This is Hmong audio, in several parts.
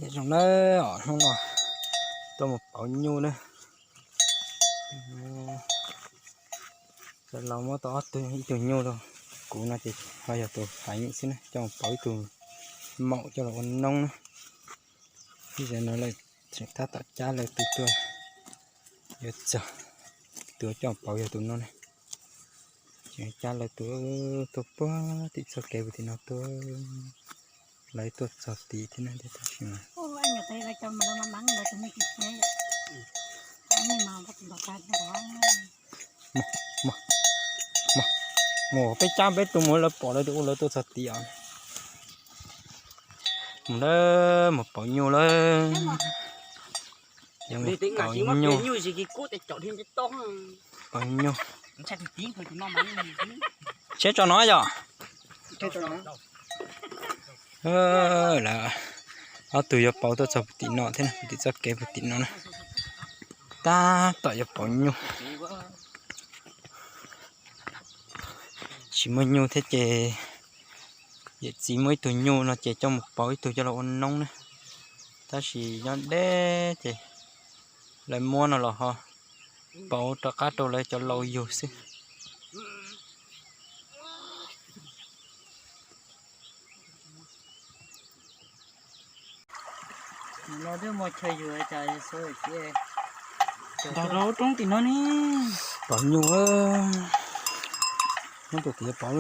Zoo na, hnub no tuaj mus pauv nyuj na. Cov laus muab tau ob tug, ib tug nyuj rau kuv no ces ho yog tus Faiv xwb na, coj mus pauv ib tug maum coj los ua noob na. Ib zaug no lawv tseem tab tom cab lawv tus tuaj yuav txog, tus coj mus pauv yog tus no na. Tseem cab lawv tus tuaj puag tim txoj kev puag tim no tuaj, lawv tuaj txog tid thiab na, tab sis mas mus peb cab peb tus mus lawv pom lawv tus ua lawv tuaj txog tid os. Mus lawm, mus pauv nyuj lawm. Pauv nyuj, pauv nyuj. Siab tso no yom. Lawv ob tug yuav pauv tuaj txog puag tim no thiab, puag tim txoj kev puag tim no na. Tab tom yuav pauv nyuj. Tsis muaj nyuj thiab ces yawm txiv muab ib tug nyuj no ces coj mus pauv ib tug coj los ua noob na. Tab sis nyob deb ces lawv muab no los ho pauv rov qab rau lawv cov laus yug xwb. Ntog rau roob tim no ne. Pauv nyuj, hnub tus tid pauv,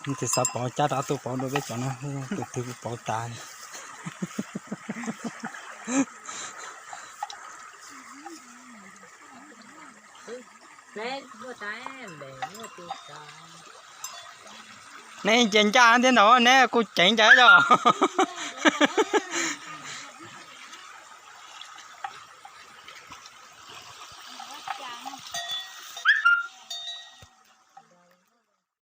hnub twg xav pauv cab rov qab tuaj pauv dua peb cov no, tus twg kuj pauv tas li. Neb nce ncaj thiab ntag, neb kuj ceev ncaj yog.